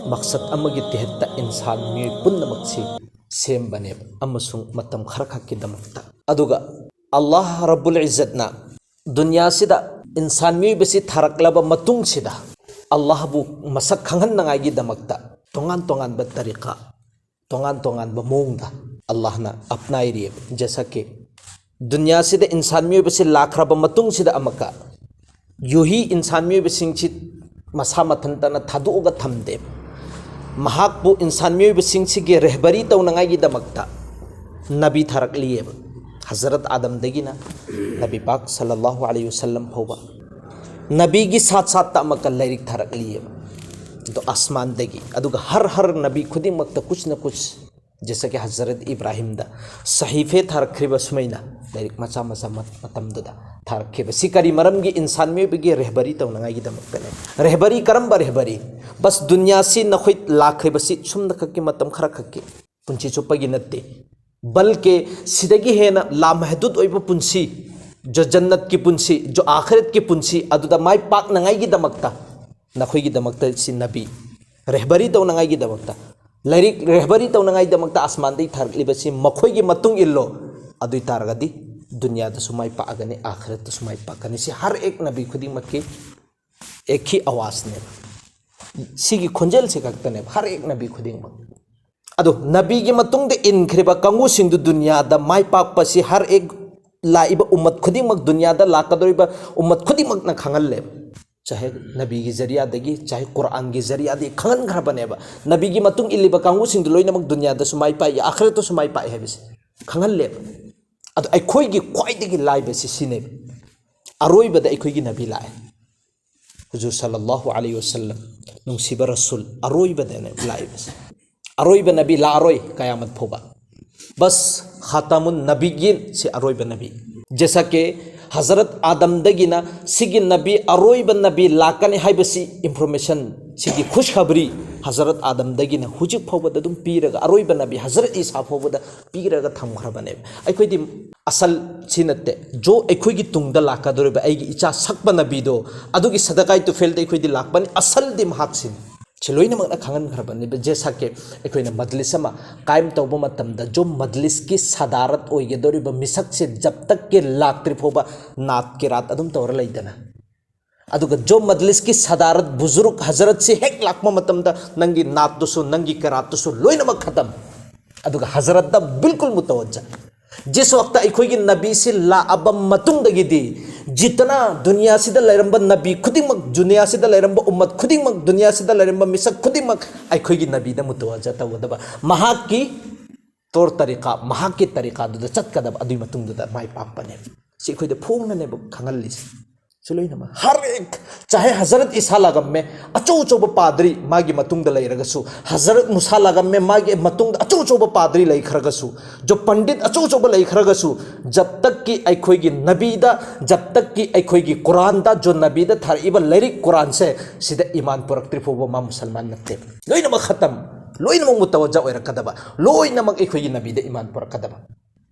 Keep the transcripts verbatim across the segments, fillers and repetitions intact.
ꯃꯛꯁꯠ ꯑꯃꯒꯤ ꯇꯦꯍꯠꯇ ꯏꯟꯁꯥꯟ ꯃꯤꯑꯣꯏ ꯄꯨꯝꯅꯃꯛꯁꯤ ꯁꯦꯝꯕꯅꯦꯕ, ꯑꯃꯁꯨꯡ ꯃꯇꯝ ꯈꯔꯈꯛꯀꯤꯗꯃꯛꯇ꯫ ꯑꯗꯨꯒ ꯑꯜꯂꯥꯍ ꯔꯕꯨꯜ ꯏꯖꯠꯅ ꯗꯨꯅꯤꯌꯥꯁꯤꯗ ꯏꯟꯁꯥꯟ ꯃꯤꯑꯣꯏꯕꯁꯤ ꯊꯥꯔꯛꯂꯕ ꯃꯇꯨꯡꯁꯤꯗ, ꯑꯜꯂꯥꯍꯕꯨ ꯃꯁꯛ ꯈꯪꯍꯟꯅꯉꯥꯏꯒꯤꯗꯃꯛꯇ ꯇꯣꯉꯥꯟ ꯇꯣꯉꯥꯟꯕ ꯇꯔꯤꯀꯥ, ꯇꯣꯉꯥꯟ ꯇꯣꯉꯥꯟꯕ ꯃꯑꯣꯡꯗ ꯑꯜꯂꯥꯍꯅ ꯑꯞꯅꯥꯏꯔꯤꯑꯕ꯫ ꯖꯦꯁꯥ ꯀꯤ ꯗꯨꯅꯤꯌꯥꯁꯤꯗ ꯏꯟꯁꯥꯟ ꯃꯤꯑꯣꯏꯕꯁꯤ ꯂꯥꯛꯈ꯭ꯔꯕ ꯃꯇꯨꯡꯁꯤꯗ ꯑꯃꯨꯛꯀ ꯌꯨꯍꯤ ꯏꯟꯁꯥꯟ ꯃꯤꯑꯣꯏꯕꯁꯤꯡꯁꯤ ꯃꯁꯥ ꯃꯊꯟꯇꯅ ꯊꯥꯗꯣꯛꯑꯒ ꯊꯝꯗꯦꯕ꯫ ꯃꯍꯥꯛꯄꯨ ꯏꯟꯁꯥꯟ ꯃꯤꯑꯣꯏꯕꯁꯤꯡꯁꯤꯒꯤ ꯔꯦꯍꯕꯔꯤ ꯇꯧꯅꯉꯥꯏꯒꯤꯗꯃꯛꯇ ꯅꯕꯤ ꯊꯥꯔꯛꯂꯤꯑꯕ꯫ ꯍꯖꯔꯠ ꯑꯥꯗꯝꯗꯒꯤꯅ ꯅꯕꯤ ꯄꯥꯛ ꯁꯜꯂꯜꯂꯥꯍꯨ ꯑꯂꯩꯍꯤ ꯋꯁꯜꯂꯝ ꯐꯥꯎꯕ ꯅꯕꯤꯒꯤ ꯁꯥꯠ ꯁꯥꯠꯇ ꯑꯃꯨꯛꯀ ꯂꯥꯏꯔꯤꯛ ꯊꯥꯔꯛꯂꯤꯑꯕ꯫ ꯑꯗꯣ ꯑꯁꯃꯥꯟꯗꯒꯤ, ꯑꯗꯨꯒ ꯍꯔ ꯍꯔ ꯅꯕꯤ ꯈꯨꯗꯤꯡꯃꯛꯇ ꯀꯨꯆ ꯅ ꯀꯨꯆ, ꯖꯦꯁꯥ ꯀꯤ ꯍꯖꯔꯠ ꯏꯕ꯭ꯔꯥꯍꯤꯝꯗ ꯁꯍꯤꯐꯦ ꯊꯥꯔꯛꯈ꯭ꯔꯤꯕ ꯁꯨꯃꯥꯏꯅ ꯂꯥꯏꯔꯤꯛ ꯃꯆꯥ ꯃꯆꯥ ꯃꯠ-, ꯃꯇꯝꯗꯨꯗ ꯊꯥꯔꯛꯈꯤꯕ꯫ ꯁꯤ ꯀꯔꯤ ꯃꯔꯝꯒꯤ? ꯏꯟꯁꯥꯟ ꯃꯤꯑꯣꯏꯕꯒꯤ ꯔꯦꯍꯕꯔꯤ ꯇꯧꯅꯉꯥꯏꯒꯤꯗꯃꯛꯇꯅꯦ꯫ ꯔꯦꯍꯕꯔꯤ ꯀꯔꯝꯕ ꯔꯦꯍꯕꯔꯤ? ꯕꯁ ꯗꯨꯅꯤꯌꯥꯁꯤ ꯅꯈꯣꯏ ꯂꯥꯛꯈ꯭ꯔꯤꯕꯁꯤ ꯁꯨꯝꯅ ꯈꯛꯀꯤ ꯃꯇꯝ ꯈꯔ ꯈꯛꯀꯤ ꯄꯨꯟꯁꯤ ꯆꯨꯞꯄꯒꯤ ꯅꯠꯇꯦ, ꯕꯜꯀꯦ ꯁꯤꯗꯒꯤ ꯍꯦꯟꯅ ꯂꯥꯃꯍꯗꯨꯗ ꯑꯣꯏꯕ ꯄꯨꯟꯁꯤ, ꯖꯣ ꯖꯟꯅꯠꯀꯤ ꯄꯨꯟꯁꯤ, ꯖꯣ ꯑꯥꯈꯤꯔꯠꯀꯤ ꯄꯨꯟꯁꯤ, ꯑꯗꯨꯗ ꯃꯥꯏ ꯄꯥꯛꯅꯉꯥꯏꯒꯤꯗꯃꯛꯇ ꯅꯈꯣꯏꯒꯤꯗꯃꯛꯇ ꯁꯤ ꯅꯕꯤ ꯔꯦꯍꯕꯔꯤ ꯇꯧꯅꯉꯥꯏꯒꯤꯗꯃꯛꯇ, ꯂꯥꯏꯔꯤꯛ ꯔꯦꯍꯕꯔꯤ ꯇꯧꯅꯉꯥꯏꯒꯤꯗꯃꯛꯇ ꯑꯁꯃꯥꯟꯗꯒꯤ ꯊꯥꯔꯛꯂꯤꯕꯁꯤ ꯃꯈꯣꯏꯒꯤ ꯃꯇꯨꯡ ꯏꯜꯂꯣ, ꯑꯗꯨ ꯑꯣꯏ ꯇꯥꯔꯒꯗꯤ ꯗꯨꯅꯤꯌꯥꯗꯁꯨ ꯃꯥꯏ ꯄꯥꯛꯑꯒꯅꯤ, ꯑꯥꯈꯤꯔꯠꯇꯁꯨ ꯃꯥꯏ ꯄꯥꯛꯀꯅꯤ꯫ ꯁꯤ ꯍꯔ ꯑꯦꯛ ꯅꯕꯤ ꯈꯨꯗꯤꯡꯃꯛꯀꯤ ꯑꯦꯛꯈꯤ ꯑꯋꯥꯖꯅꯦꯕ꯫ ꯁꯤꯒꯤ ꯈꯣꯟꯖꯦꯜꯁꯤ ꯈꯛꯇꯅꯦꯕ ꯍꯔ ꯑꯦꯛ ꯅꯕꯤ ꯈꯨꯗꯤꯡꯃꯛ꯫ ꯑꯗꯣ ꯅꯕꯤꯒꯤ ꯃꯇꯨꯡꯗ ꯏꯟꯈ꯭ꯔꯤꯕ ꯀꯥꯡꯕꯨꯁꯤꯡꯗꯨ ꯗꯨꯅꯤꯌꯥꯗ ꯃꯥꯏ ꯄꯥꯛꯄꯁꯤ ꯍꯔ ꯑꯦꯛ ꯂꯥꯛꯏꯕ ꯎꯝꯃꯠ ꯈꯨꯗꯤꯡꯃꯛ, ꯗꯨꯅꯤꯌꯥꯗ ꯂꯥꯛꯀꯗꯧꯔꯤꯕ ꯎꯝꯃꯠ ꯈꯨꯗꯤꯡꯃꯛꯅ ꯈꯪꯍꯜꯂꯦꯕ꯫ ꯆꯥꯍꯦ ꯅꯕꯤꯒꯤ ꯖꯔꯤꯌꯥꯗꯒꯤ, ꯆꯥꯍꯦ ꯀꯨꯔꯥꯟꯒꯤ ꯖꯔꯤꯌꯥꯗꯒꯤ ꯈꯪꯍꯟꯈ꯭ꯔꯕꯅꯦꯕ꯫ ꯅꯕꯤꯒꯤ ꯃꯇꯨꯡ ꯏꯜꯂꯤꯕ ꯀꯥꯡꯕꯨꯁꯤꯡꯗꯨ ꯂꯣꯏꯅꯃꯛ ꯗꯨꯅꯤꯌꯥꯗꯁꯨ ꯃꯥꯏ ꯄꯥꯛꯏ, ꯑꯥꯈꯤꯔꯠꯇꯁꯨ ꯃꯥꯏ ꯄꯥꯛꯏ ꯍꯥꯏꯕꯁꯦ ꯈꯪꯍꯜꯂꯦꯕ꯫ ꯑꯗꯣ ꯑꯩꯈꯣꯏꯒꯤ ꯈ꯭ꯋꯥꯏꯗꯒꯤ ꯂꯥꯏꯕꯁꯤ ꯁꯤꯅꯦꯕ꯫ ꯑꯔꯣꯏꯕꯗ ꯑꯩꯈꯣꯏꯒꯤ ꯅꯕꯤ ꯂꯥꯛꯑꯦ꯫ ꯍꯨꯖꯨꯔ ꯁꯜꯂꯜꯂꯥꯍꯨ ꯑꯂꯩꯍꯤ ꯋꯁꯜꯂꯝ, ꯅꯨꯡꯁꯤꯕ ꯔꯁꯨꯜ, ꯑꯔꯣꯏꯕꯗꯅꯦ ꯂꯥꯛꯏꯕꯁꯦ꯫ ꯑꯔꯣꯏꯕ ꯅꯕꯤ ꯂꯥꯛꯑꯔꯣꯏ ꯀꯌꯥꯃꯠ ꯐꯥꯎꯕ꯫ ꯕꯁ ꯈꯥꯇꯥꯃꯨꯟ ꯅꯕꯤꯌꯤꯟ ꯁꯤ ꯑꯔꯣꯏꯕ ꯅꯕꯤ꯫ ꯖꯦꯁꯥ ꯀꯦ ꯍꯖꯔꯠ ꯑꯥꯗꯝꯗꯒꯤꯅ ꯁꯤꯒꯤ ꯅꯕꯤ, ꯑꯔꯣꯏꯕ ꯅꯕꯤ ꯂꯥꯛꯀꯅꯤ ꯍꯥꯏꯕꯁꯤ ꯏꯟꯐꯣꯔꯃꯦꯁꯟ, ꯁꯤꯒꯤ ꯈꯨꯁꯈꯕꯔꯤ ꯍꯖꯔꯠ ꯑꯥꯗꯝꯗꯒꯤꯅ ꯍꯧꯖꯤꯛ ꯐꯥꯎꯕꯗ ꯑꯗꯨꯝ ꯄꯤꯔꯒ, ꯑꯔꯣꯏꯕ ꯅꯕꯤ ꯍꯖꯔꯠ ꯏꯁꯥ ꯐꯥꯎꯕꯗ ꯄꯤꯔꯒ ꯊꯝꯈ꯭ꯔꯕꯅꯦꯕ꯫ ꯑꯩꯈꯣꯏꯗꯤ ꯑꯁꯜ ꯁꯤ ꯅꯠꯇꯦ, ꯖꯣ ꯑꯩꯈꯣꯏꯒꯤ ꯇꯨꯡꯗ ꯂꯥꯛꯀꯗꯧꯔꯤꯕ ꯑꯩꯒꯤ ꯏꯆꯥ ꯁꯛꯄ ꯅꯕꯤꯗꯣ, ꯑꯗꯨꯒꯤ ꯁꯗꯀꯥꯏ ꯇꯨꯐꯦꯜꯗ ꯑꯩꯈꯣꯏꯗꯤ ꯂꯥꯛꯄꯅꯤ, ꯑꯁꯜꯗꯤ ꯃꯍꯥꯛꯁꯤꯅꯤ꯫ ꯁꯤ ꯂꯣꯏꯅꯃꯛꯅ ꯈꯪꯍꯟꯈ꯭ꯔꯕꯅꯦꯕ꯫ ꯖꯦꯁꯥꯀꯦ ꯑꯩꯈꯣꯏꯅ ꯃꯖꯂꯤꯁ ꯑꯃ ꯀꯥꯏꯝ ꯇꯧꯕ ꯃꯇꯝꯗ, ꯖꯣ ꯃꯖꯂꯤꯁꯀꯤ ꯁꯗꯥꯔꯠ ꯑꯣꯏꯒꯗꯧꯔꯤꯕ ꯃꯤꯁꯛꯁꯦ ꯖꯕ ꯇꯛꯀꯤ ꯂꯥꯛꯇ꯭ꯔꯤ ꯐꯥꯎꯕ ꯅꯥꯠ ꯀꯤꯔꯥꯠ ꯑꯗꯨꯝ ꯇꯧꯔ ꯂꯩꯗꯅ꯫ ꯑꯗꯨꯒ ꯖꯣ ꯃꯖꯂꯤꯁꯀꯤ ꯁꯗꯥꯔꯠ ꯕꯨꯖꯨꯔꯨꯛ ꯍꯖꯔꯠꯁꯤ ꯍꯦꯛ ꯂꯥꯛꯄ ꯃꯇꯝꯗ ꯅꯪꯒꯤ ꯅꯥꯠꯇꯨꯁꯨ ꯅꯪꯒꯤ ꯀꯤꯔꯥꯠꯇꯨꯁꯨ ꯂꯣꯏꯅꯃꯛ ꯈꯇꯝ꯫ ꯑꯗꯨꯒ ꯍꯖꯔꯠꯇ ꯕꯤꯜꯀꯨꯜ ꯃꯨꯇꯋꯖ꯫ ꯖꯤꯁ ꯋꯛꯇ ꯑꯩꯈꯣꯏꯒꯤ ꯅꯕꯤꯁꯤ ꯂꯥꯛꯑꯕ ꯃꯇꯨꯡꯗꯒꯤꯗꯤ ꯖꯤꯇꯅ ꯗꯨꯅꯤꯌꯥꯁꯤꯗ ꯂꯩꯔꯝꯕ ꯅꯕꯤ ꯈꯨꯗꯤꯡꯃꯛ, ꯗꯨꯅꯤꯌꯥꯁꯤꯗ ꯂꯩꯔꯝꯕ ꯎꯝꯃꯠ ꯈꯨꯗꯤꯡꯃꯛ, ꯗꯨꯅꯤꯌꯥꯁꯤꯗ ꯂꯩꯔꯝꯕ ꯃꯤꯁꯛ ꯈꯨꯗꯤꯡꯃꯛ ꯑꯩꯈꯣꯏꯒꯤ ꯅꯕꯤꯗ ꯃꯨꯇꯋꯖ ꯇꯧꯒꯗꯕ, ꯃꯍꯥꯛꯀꯤ ꯇꯣꯔ ꯇꯔꯤꯀꯥ, ꯃꯍꯥꯛꯀꯤ ꯇꯔꯤꯀꯥꯗꯨꯗ ꯆꯠꯀꯗꯕ, ꯑꯗꯨꯒꯤ ꯃꯇꯨꯡꯗꯨꯗ ꯃꯥꯏ ꯄꯥꯛꯄꯅꯦꯕ꯫ ꯁꯤ ꯑꯩꯈꯣꯏꯗ ꯐꯣꯡꯅꯅꯦꯕ ꯈꯪꯍꯜꯂꯤꯁꯦ꯫ ꯁꯤ ꯂꯣꯏꯅꯃꯛ ꯍꯔ ꯑꯦꯛ, ꯆꯥꯍꯦ ꯍꯖꯔꯠ ꯏꯁꯥ ꯂꯥꯛꯂꯝꯃꯦ, ꯑꯆꯧ ꯑꯆꯧꯕ ꯄꯥꯗ꯭ꯔꯤ ꯃꯥꯒꯤ ꯃꯇꯨꯡꯗ ꯂꯩꯔꯒꯁꯨ, ꯍꯖꯔꯠ ꯃꯨꯁꯥ ꯂꯥꯛꯂꯝꯃꯦ, ꯃꯥꯒꯤ ꯃꯇꯨꯡꯗ ꯑꯆꯧ ꯑꯆꯧꯕ ꯄꯥꯗ꯭ꯔꯤ ꯂꯩꯈ꯭ꯔꯒꯁꯨ, ꯖꯣ ꯄꯟꯗꯤꯠ ꯑꯆꯧ ꯑꯆꯧꯕ ꯂꯩꯈ꯭ꯔꯒꯁꯨ, ꯖꯕ ꯇꯛꯀꯤ ꯑꯩꯈꯣꯏꯒꯤ ꯅꯕꯤꯗ, ꯖꯕ ꯇꯛꯀꯤ ꯑꯩꯈꯣꯏꯒꯤ ꯀꯨꯔꯥꯟꯗ, ꯖꯣ ꯅꯕꯤꯗ ꯊꯥꯔꯛꯏꯕ ꯂꯥꯏꯔꯤꯛ ꯀꯨꯔꯥꯟꯁꯦ, ꯁꯤꯗ ꯏꯃꯥꯟ ꯄꯨꯔꯛꯇ꯭ꯔꯤ ꯐꯥꯎꯕ ꯃꯥ ꯃꯨꯁꯜꯃꯥꯟ ꯅꯠꯇꯦ꯫ ꯂꯣꯏꯅꯃꯛ ꯈꯇꯝ, ꯂꯣꯏꯅꯃꯛ ꯃꯨꯇꯋꯖ ꯑꯣꯏꯔꯛꯀꯗꯕ, ꯂꯣꯏꯅꯃꯛ ꯑꯩꯈꯣꯏꯒꯤ ꯅꯕꯤꯗ ꯏꯃꯥꯟ ꯄꯨꯔꯛꯀꯗꯕ꯫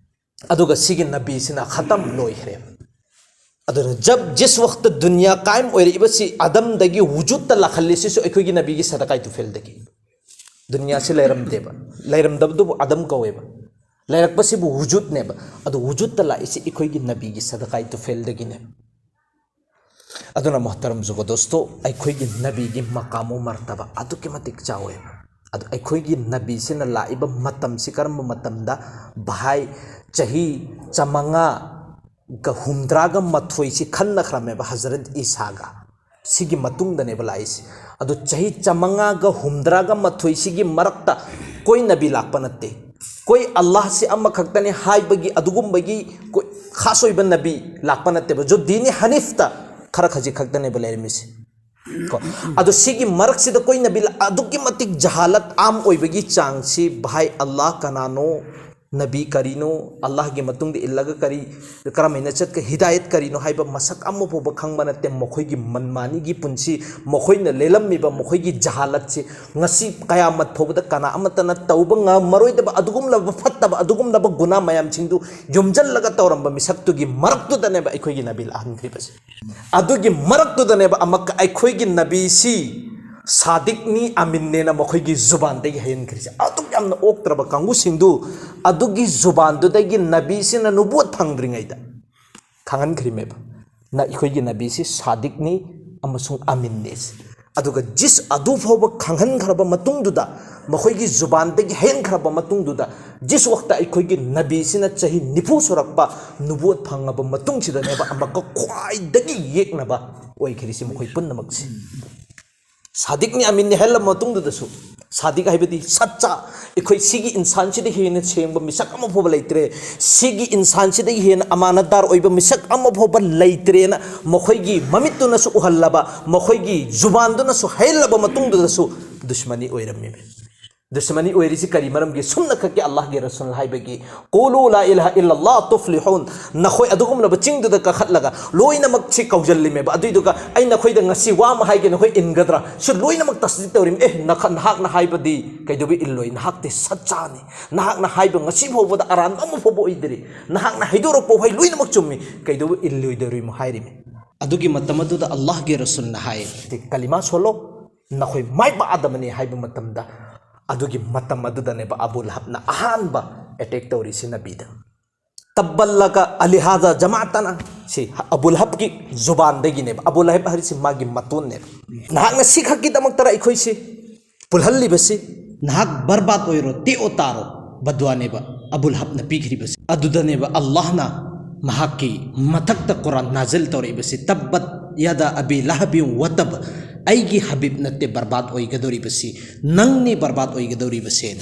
ꯑꯗꯨꯒ ꯁꯤꯒꯤ ꯅꯕꯤꯁꯤꯅ ꯈꯇꯝ ꯂꯣꯏꯈ꯭ꯔꯦ꯫ ꯑꯗꯨꯅ ꯖꯕ ꯖꯤꯁ ꯋꯛꯇ ꯗꯨꯅꯤꯌꯥ ꯀꯥꯏꯝ ꯑꯣꯏꯔꯛꯏꯕꯁꯤ, ꯑꯗꯝꯗꯒꯤ ꯋꯨꯖꯨꯗꯇ ꯂꯥꯛꯍꯜꯂꯤꯁꯤꯁꯨ ꯑꯩꯈꯣꯏꯒꯤ ꯅꯕꯤꯒꯤ ꯁꯗꯀꯥꯏ ꯇꯨꯐꯦꯜꯗꯒꯤ꯫ ꯗꯨꯅꯤꯌꯥꯁꯤ ꯂꯩꯔꯝꯗꯦꯕ, ꯂꯩꯔꯝꯗꯕꯗꯨꯕꯨ ꯑꯗꯝ ꯀꯧꯋꯦꯕ, ꯂꯩꯔꯛꯄꯁꯤꯕꯨ ꯋꯨꯖꯨꯗꯅꯦꯕ꯫ ꯑꯗꯨ ꯋꯨꯖꯨꯗꯇ ꯂꯥꯛꯏꯁꯤ ꯑꯩꯈꯣꯏꯒꯤ ꯅꯕꯤꯒꯤ ꯁꯗꯀꯥꯏ ꯇꯨꯐꯦꯜꯗꯒꯤꯅꯦ꯫ ꯑꯗꯨꯅ ꯃꯣꯍꯇꯔꯝ ꯖꯨꯒꯣ ꯗꯣꯁꯇꯣ, ꯑꯩꯈꯣꯏꯒꯤ ꯅꯕꯤꯒꯤ ꯃꯀꯥꯃꯨ ꯃꯔꯇꯕ ꯑꯗꯨꯛꯀꯤ ꯃꯇꯤꯛ ꯆꯥꯎꯋꯦꯕ꯫ ꯑꯗꯨ ꯑꯩꯈꯣꯏꯒꯤ ꯅꯕꯤꯁꯤꯅ ꯂꯥꯛꯏꯕ ꯃꯇꯝꯁꯤ ꯀꯔꯝꯕ ꯃꯇꯝꯗ? ꯚꯥꯏ, ꯆꯍꯤ ꯆꯥꯃꯉꯥꯒ ꯍꯨꯝꯗ꯭ꯔꯥꯒ ꯃꯥꯊꯣꯏꯁꯤ ꯈꯟꯅꯈ꯭ꯔꯝꯃꯦꯕ ꯍꯖꯔꯠ ꯏꯁꯥꯒ꯫ ꯁꯤꯒꯤ ꯃꯇꯨꯡꯗꯅꯦꯕ ꯂꯥꯛꯏꯁꯦ꯫ ꯑꯗꯨ ꯆꯍꯤ ꯆꯥꯃꯉꯥꯒ ꯍꯨꯝꯗ꯭ꯔꯥꯒ ꯃꯥꯊꯣꯏꯁꯤꯒꯤ ꯃꯔꯛꯇ ꯀꯣꯏ ꯅꯕꯤ ꯂꯥꯛꯄ ꯅꯠꯇꯦ꯫ ꯀꯣꯏ ꯑꯜꯂꯥꯍꯁꯤ ꯑꯃꯈꯛꯇꯅꯤ ꯍꯥꯏꯕꯒꯤ ꯑꯗꯨꯒꯨꯝꯕꯒꯤ ꯀꯣꯏ ꯈꯥꯁ ꯑꯣꯏꯕ ꯅꯕꯤ ꯂꯥꯛꯄ ꯅꯠꯇꯦꯕ꯫ ꯖꯣ ꯗꯤꯅꯤ ꯍꯅꯤꯐꯇ ꯈꯔ ꯈꯖꯤꯛ ꯈꯛꯇꯅꯦꯕ ꯂꯩꯔꯝꯃꯤꯁꯦ꯫ ꯀꯣ, ꯑꯗꯣ ꯁꯤꯒꯤ ꯃꯔꯛꯁꯤꯗ ꯀꯣꯏ ꯅꯕꯤ ꯂꯥ-, ꯑꯗꯨꯛꯀꯤ ꯃꯇꯤꯛ ꯖꯍꯥꯂꯠ ꯑꯥꯝ ꯑꯣꯏꯕꯒꯤ ꯆꯥꯡꯁꯤ, ꯚꯥꯏ, ꯑꯜꯂꯥꯍ ꯀꯅꯥꯅꯣ, ꯅꯕꯤ ꯀꯔꯤꯅꯣ, ꯑꯜꯂꯥꯍꯒꯤ ꯃꯇꯨꯡꯗ ꯏꯜꯂꯒ ꯀꯔꯤ, ꯀꯔꯝꯍꯥꯏꯅ ꯆꯠꯀ-, ꯍꯤꯗꯥꯌꯠ ꯀꯔꯤꯅꯣ ꯍꯥꯏꯕ ꯃꯁꯛ ꯑꯃ ꯐꯥꯎꯕ ꯈꯪꯕ ꯅꯠꯇꯦ꯫ ꯃꯈꯣꯏꯒꯤ ꯃꯟꯃꯥꯅꯤꯒꯤ ꯄꯨꯟꯁꯤ, ꯃꯈꯣꯏꯅ ꯂꯦꯜꯂꯝꯃꯤꯕ ꯃꯈꯣꯏꯒꯤ ꯖꯍꯥꯂꯠꯁꯤ ꯉꯁꯤ ꯀꯌꯥꯃꯠ ꯐꯥꯎꯕꯗ ꯀꯅꯥ ꯑꯃꯠꯇꯅ ꯇꯧꯕ ꯉꯝꯃꯔꯣꯏꯗꯕ ꯑꯗꯨꯒꯨꯝꯂꯕ ꯐꯠꯇꯕ, ꯑꯗꯨꯒꯨꯝꯂꯕ ꯒꯨꯅꯥ ꯃꯌꯥꯝꯁꯤꯡꯗꯨ ꯌꯣꯝꯖꯜꯂꯒ ꯇꯧꯔꯝꯕ ꯃꯤꯁꯛꯇꯨꯒꯤ ꯃꯔꯛꯇꯨꯗꯅꯦꯕ ꯑꯩꯈꯣꯏꯒꯤ ꯅꯕꯤ ꯂꯥꯛꯍꯟꯈ꯭ꯔꯤꯕꯁꯦ꯫ ꯑꯗꯨꯒꯤ ꯃꯔꯛꯇꯨꯗꯅꯦꯕ ꯑꯃꯛꯀ ꯑꯩꯈꯣꯏꯒꯤ ꯅꯕꯤꯁꯤ ꯁꯥꯗꯤꯛꯅꯤ ꯑꯃꯤꯟꯅꯦꯅ ꯃꯈꯣꯏꯒꯤ ꯖꯨꯕꯥꯟꯗꯒꯤ ꯍꯩꯍꯟꯈ꯭ꯔꯤꯁꯦ꯫ ꯑꯗꯨꯛ ꯌꯥꯝꯅ ꯑꯣꯛꯇ꯭ꯔꯕ ꯀꯥꯡꯕꯨꯁꯤꯡꯗꯨ ꯑꯗꯨꯒꯤ ꯖꯨꯕꯥꯟꯗꯨꯗꯒꯤ ꯅꯕꯤꯁꯤꯅ ꯅꯨꯕꯨꯋꯠ ꯐꯪꯗ꯭ꯔꯤꯉꯩꯗ ꯈꯪꯍꯟꯈ꯭ꯔꯤꯃꯦꯕ꯫ ꯅ ꯑꯩꯈꯣꯏꯒꯤ ꯅꯕꯤꯁꯤ ꯁꯥꯗꯤꯛꯅꯤ ꯑꯃꯁꯨꯡ ꯑꯃꯤꯟꯅꯤ꯫ ꯑꯗꯨꯒ ꯖꯤꯁ ꯑꯗꯨ ꯐꯥꯎꯕ ꯈꯪꯍꯟꯈ꯭ꯔꯕ ꯃꯇꯨꯡꯗꯨꯗ, ꯃꯈꯣꯏꯒꯤ ꯖꯨꯕꯥꯟꯗꯒꯤ ꯍꯩꯍꯟꯈ꯭ꯔꯕ ꯃꯇꯨꯡꯗꯨꯗ, ꯖꯤꯁ ꯋꯛꯇ ꯑꯩꯈꯣꯏꯒꯤ ꯅꯕꯤꯁꯤꯅ ꯆꯍꯤ ꯅꯤꯐꯨ ꯁꯨꯔꯛꯄ ꯅꯨꯕꯨꯋꯠ ꯐꯪꯉꯕ ꯃꯇꯨꯡꯁꯤꯗꯅꯦꯕ ꯑꯃꯛꯀ ꯈ꯭ꯋꯥꯏꯗꯒꯤ ꯌꯦꯛꯅꯕ ꯑꯣꯏꯈ꯭ꯔꯤꯁꯤ ꯃꯈꯣꯏ ꯄꯨꯝꯅꯃꯛꯁꯤ꯫ ꯁꯥꯗꯤꯛꯅꯤ ꯑꯃꯤꯟꯅꯤ ꯍꯥꯏꯔꯕ ꯃꯇꯨꯡꯗꯨꯗꯁꯨ, ꯁꯥꯗꯤꯛ ꯍꯥꯏꯕꯗꯤ ꯁꯠꯆꯥ, ꯑꯩꯈꯣꯏ ꯁꯤꯒꯤ ꯏꯟꯁꯥꯟꯁꯤꯗ ꯍꯦꯟꯅ ꯁꯦꯡꯕ ꯃꯤꯁꯛ ꯑꯃ ꯐꯥꯎꯕ ꯂꯩꯇ꯭ꯔꯦ, ꯁꯤꯒꯤ ꯏꯟꯁꯥꯟꯁꯤꯗꯒꯤ ꯍꯦꯟꯅ ꯑꯃꯥꯅꯠꯗꯥꯔ ꯑꯣꯏꯕ ꯃꯤꯁꯛ ꯑꯃ ꯐꯥꯎꯕ ꯂꯩꯇ꯭ꯔꯦꯅ ꯃꯈꯣꯏꯒꯤ ꯃꯃꯤꯠꯇꯨꯅꯁꯨ ꯎꯍꯜꯂꯕ, ꯃꯈꯣꯏꯒꯤ ꯖꯨꯕꯥꯟꯗꯨꯅꯁꯨ ꯍꯩꯍꯜꯂꯕ ꯃꯇꯨꯡꯗꯨꯗꯁꯨ ꯗꯨꯁꯃꯅꯤ ꯑꯣꯏꯔꯝꯃꯤ꯫ ꯗꯨꯁꯃꯅꯤ ꯑꯣꯏꯔꯤꯁꯤ ꯀꯔꯤ ꯃꯔꯝꯒꯤ? ꯁꯨꯝꯅ ꯈꯛꯀꯤ ꯑꯜꯂꯥꯍꯒꯤ ꯔꯁꯨꯜ ꯍꯥꯏꯕꯒꯤ, "ꯀꯨꯂꯨ ꯂꯥ ꯏꯂꯥꯍ ꯏꯜꯂꯜꯂꯥꯍ ꯇꯨꯐ꯭ꯂꯤꯍꯨꯟ", ꯅꯈꯣꯏ ꯑꯗꯨꯒꯨꯝꯂꯕ ꯆꯤꯡꯗꯨꯗ ꯀꯥꯈꯠꯂꯒ ꯂꯣꯏꯅꯃꯛꯁꯤ ꯀꯧꯖꯜꯂꯤꯃꯦꯕ꯫ ꯑꯗꯨꯏꯗꯨꯒ ꯑꯩ ꯅꯈꯣꯏꯗ ꯉꯁꯤ ꯋꯥ ꯑꯃ ꯍꯥꯏꯒꯦ, ꯅꯈꯣꯏ ꯏꯟꯒꯗ꯭ꯔꯥ? ꯁꯤ ꯂꯣꯏꯅꯃꯛ ꯇꯁꯗꯤꯛ ꯇꯧꯔꯤꯃꯤ꯫ "ꯑꯦ, ꯅꯈ-, ꯅꯍꯥꯛꯅ ꯍꯥꯏꯕꯗꯤ ꯀꯩꯗꯧꯕ ꯏꯜꯂꯣꯏ? ꯅꯍꯥꯛꯇꯤ ꯁꯠꯆꯥꯅꯤ꯫ ꯅꯍꯥꯛꯅ ꯍꯥꯏꯕ ꯉꯁꯤ ꯐꯥꯎꯕꯗ ꯑꯔꯥꯟꯕ ꯑꯃ ꯐꯥꯎꯕ ꯑꯣꯏꯗ꯭ꯔꯤ꯫ ꯅꯍꯥꯛꯅ ꯍꯥꯏꯗꯣꯔꯛꯄ ꯋꯥꯍꯩ ꯂꯣꯏꯅꯃꯛ ꯆꯨꯝꯃꯤ꯫ ꯀꯩꯗꯧꯕ ꯏꯜꯂꯣꯏꯗꯧꯔꯤꯃꯣ?" ꯍꯥꯏꯔꯤꯃꯤ꯫ ꯑꯗꯨꯒꯤ ꯃꯇꯝ ꯑꯗꯨꯗ ꯑꯜꯂꯥꯍꯒꯤ ꯔꯁꯨꯜꯅ ꯍꯥꯏ, "ꯀꯂꯤꯃꯥ ꯁꯣꯜꯂꯣ, ꯅꯈꯣꯏ ꯃꯥꯏ ꯄꯥꯛꯑꯗꯕꯅꯤ" ꯍꯥꯏꯕ ꯃꯇꯝꯗ, ꯑꯗꯨꯒꯤ ꯃꯇꯝ ꯑꯗꯨꯗꯅꯦꯕ ꯑꯕꯨ ꯂꯍꯕꯅ ꯑꯍꯥꯟꯕ ꯑꯦꯇꯦꯛ ꯇꯧꯔꯤꯁꯤ ꯅꯕꯤꯗ꯫ "ꯇꯕꯜꯂꯒ ꯑꯂꯤꯍꯥꯖ ꯖꯃꯥꯇꯅ", ꯁꯤ ꯑꯕꯨ ꯂꯍꯕꯀꯤ ꯖꯨꯕꯥꯟꯗꯒꯤꯅꯦꯕ꯫ ꯑꯕꯨ ꯂꯍꯕ ꯍꯥꯏꯔꯤꯁꯤ ꯃꯥꯒꯤ ꯃꯇꯣꯟꯅꯦꯕ꯫ "ꯅꯍꯥꯛꯅ ꯁꯤ ꯈꯛꯀꯤꯗꯃꯛꯇꯔ ꯑꯩꯈꯣꯏꯁꯤ ꯄꯨꯜꯍꯜꯂꯤꯕꯁꯤ? ꯅꯍꯥꯛ ꯕꯔꯕꯥꯗ ꯑꯣꯏꯔꯣ, ꯇꯦꯛꯑꯣ ꯇꯥꯔꯣ", ꯕꯗꯋꯥꯅꯦꯕ ꯑꯕꯨ ꯂꯍꯕꯅ ꯄꯤꯈ꯭ꯔꯤꯕꯁꯤ꯫ ꯑꯗꯨꯗꯅꯦꯕ ꯑꯜꯂꯥꯍꯅ ꯃꯍꯥꯛꯀꯤ ꯃꯊꯛꯇ ꯀꯨꯔꯥꯟ ꯅꯥꯖꯤꯜ ꯇꯧꯔꯛꯏꯕꯁꯤ, "ꯇꯕꯠ ꯌꯥꯗꯥ ꯑꯕꯤ ꯂꯍꯕꯤꯟ ꯋꯥ ꯇꯕ", ꯑꯩꯒꯤ ꯍꯕꯤꯕ ꯅꯠꯇꯦ ꯕꯔꯕꯥꯗ ꯑꯣꯏꯒꯗꯧꯔꯤꯕꯁꯤ, ꯅꯪꯅꯤ ꯕꯔꯕꯥꯗ ꯑꯣꯏꯒꯗꯧꯔꯤꯕꯁꯦꯅ꯫